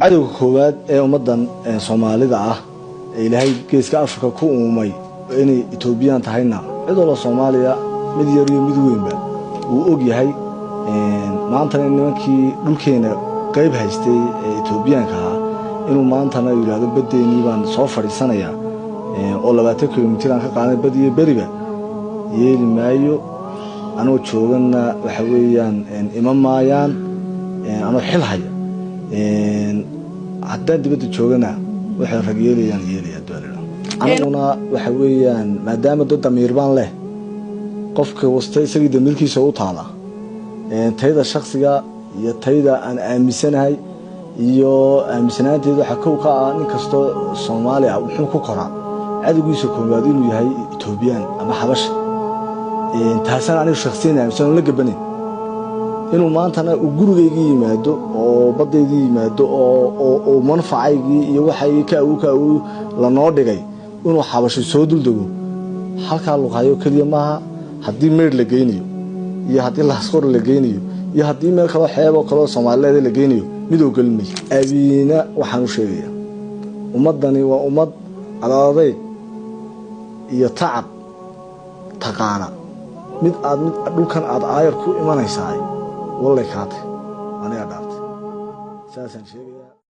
Cadowga koowaad ee ummaddan Soomaalida ah ee Ilaahay Geeska Afrika ku uumay inay Etoobiyaan tahayna, cid walba Soomaaliya, mid yar iyo mid weynba, wuu og yahay. Maantana nimankii dhulkeena qayb haystay ee Etoobiyaanka ahaa inuu maantana yidhaahdo baddeenii baan soo fadhiisanayaa oo 20 kilomitir aan ka qaadanay bad iyo beriba, yeeli maayo. Anoo jooganna waxa weeyaan ima maayaan anoo xil haya. Haddaan dibadda joogana waxay rag yeelayaan yeelaya. Aniguna waxa weeyaan, maadaama dad damiir baan leh, qofka wasta isagii damiirkiisa u taala. Tayda shaksiga iyo tayda aan aaminsanahay iyo aaminsanaanteeda waxaa kow ka ah, nin kastoo Soomaali ah wuxuu ku koraa cadowgiisa koowaad inuu yahay Etoobiyaan ama Xabasha. Taasana aniga shaksiyan aaminsan oon la gabanayn. Inuu maantana uu gurigaygii yimaado oo baddaydii yimaado oo manfacaygii iyo waxaygii ka awow ka awow lanoo dhigay inuu Xabasho soo duldego halkaa Luqaayo keliya maaha. Haddii Meydh la geynayo iyo haddii Laasqor la geynayo iyo haddii meel kaloo xeeboo kaleo Soomaalileed la geynayo, mid ogolin mayo. Abiina waxaan u sheegayaa, ummaddani waa ummad adadayg iyo tacab taqaana. Mid aad mid dhulkan aad aayar ku imanaysaa wallay kaatay, anigaa dhaartay, saasaan sheegaya.